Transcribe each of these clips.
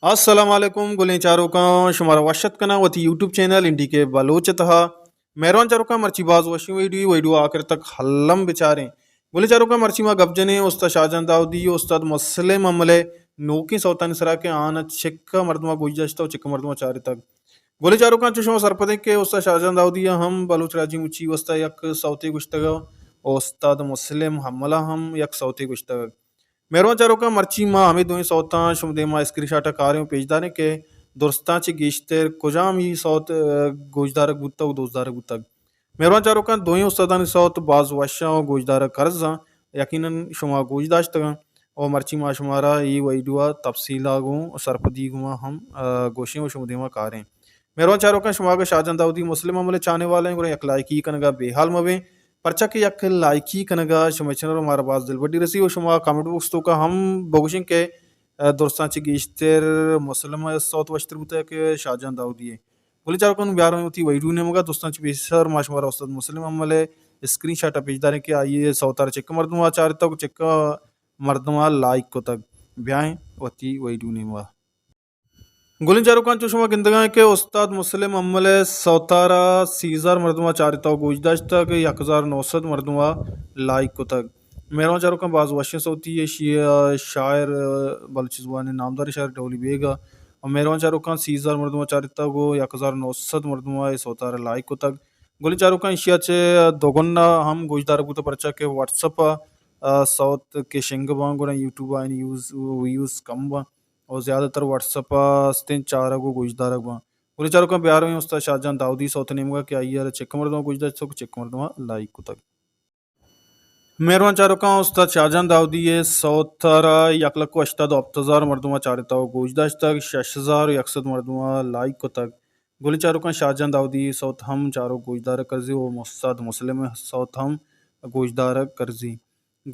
السلام علیکم گلیں چاروکاں، شمارا وش اتک کناں وتی یوٹیوب چینل این ڈی کے بلوچ ءِ تہا۔ مہروان چاروکاں، مرچی باز وشیں ویڈیو، ویڈیو آخر تک الم بچاریں۔ گلیں چاروکاں، مرچی ما گپ جنیں استاد شاہجان داؤدی و استاد مسلم امل ءِ نوکیں سوتانی سرا کہ آناں چکہ مردماں گوش داشتہ و چکہ مردماں چارتگ۔ گلیں چاروکاں، چو شما سرپدیں کہ استاد شاہجان داؤدی ءَ ہم بلوچ راجی مچی واسطہ یک سوتے گوشتگ و استاد مسلم امل ءَ ہم یک سوتے گوشتگ۔ مہروان چاروکاں، مرچی ما ہمے دوئیں سوتاں شما دیما اسکرین شاٹ ءَ کاریں و پیش داریں کہ درستاں چہ گیشتر کجام ای سوت، ءَ، گوشدارگ بوتگ و دوستدارگ بوتگ۔ مہروان چاروکاں، دوئیں استادانی سوت باز وشاں و گوشدارگ کرزاں۔ یقیناً شما گوش داشتگاں و مرچی ما شمارا ای ویڈیو ءَ تفصیل ءَ گوں سرپدی گوں ہم، ءَ، گوشیں و شما دیما کاریں۔ مہروان چاروکاں، شما اگہ شاہجان داؤدی مسلم امل ءِ چاہنے والے ہیں، گڑا یک لائکی کنگا بے حال مبیں، پرچا کہ یک لائکی کنگا شمئے چینل ءَ مارا باز دلبڈی رسی و شما کمنٹ باکس توکا ہم بگوشیں کہ، ءَ، درستاں چہ گیشتر مسلم ءِ سوت وشتر بوتگ کہ شاہجان داؤدی ءِ۔ گلیں چاروکاں، نوں بیاریں وتی ویڈیو نیمگا، درستاں چہ پیسر ما شمارا استاد مسلم امل ءِ اسکرین شاٹ ءَ پیش داریں کہ آئی ءِ سوتارا چکہ مردماں چارتگ و چکہ مردماں لائک کتگ۔ بیائیں وتی ویڈیو نیمگا۔ گلیں چاروکاں، چو شما گندگا ایں کہ استاد مسلم امل ءِ سوتارا سی ہزار مردماں چارتگ و گوش داشتگ، یک ہزار نو سد مردماں لائک کتگ۔ مہروان چاروکاں، باز وشیں سوتی، ایشی ءِ شاعر، بلوچی زبان ءِ نامداریں شاعر ڈولی بیگ ءَ۔ و مہروان چاروکاں، سی ہزار مردماں چارتگ و یک ہزار نو سد مردماں اے سوتارا لائک کتگ۔ گلیں چاروکاں، ایشی ءَ چہ دوگنا ہم گوشدارگ بوتگ، پرچا کہ واٹس اپ ءَ، ءَ، سوت کہ شنگ باں گڑا یوٹیوب ءَ آیانی یوز، ویوز کم باں۔ و زیادہ تر واٹس اپ ءَ استیں چارگ و گوشدارگ باں۔ گلیں چاروکاں، بیارویں استاد شاہجان داؤدی سوت نیمگا کہ آئی ءَ را چکہ مردماں گوش داشتگ و چکہ مردماں لائک کتگ۔ مہروان چاروکاں، استاد شاہجان داؤدی ءِ سوت ءَ را یک لکھ و ہشتاد و ہپت ہزار مردماں چارتگ و گوش داشتگ، شش ہزار و یک سد مردماں لائک کتگ۔ گلیں چاروکاں، شاہجان داؤدی ءِ سوت ہم چارگ گوشدارگ کرزی و استاد مسلم ءِ سوت ہم گوشدارگ کرزی۔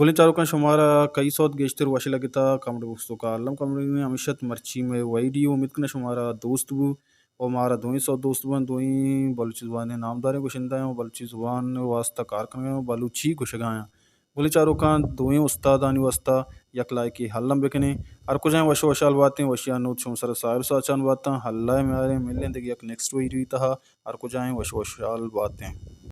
گلیں چاروکاں، شمارا کئی سوت گیشتر وش لگتا؟ کمنٹ باکس توکا الم کمنٹ بکنیں۔ ہمیشت مرچی مئے ویڈیو، امید کناں شمارا دوست بو و مارا دوئیں سوت دوست بنت، دوئیں بلوچی زبان ءِ نامداریں گشندہ ایں و بلوچی زبان ءِ واسطہ کار کنگا ایں و بلوچی گشگا ایں۔ گلیں چاروکاں، دوئیں استادانی واسطہ یک لائکے الم بکنیں۔ ہر کجائیں وش وشحال باتیں، وشی ءَ نود شمئے سرا ساہر ساچان باتاں۔ اللہ ءِ میاریں، ملیں دگہ یک نیکسٹ ویڈیو ءِ تہا۔ ہر کجائیں وش وشحال باتیں۔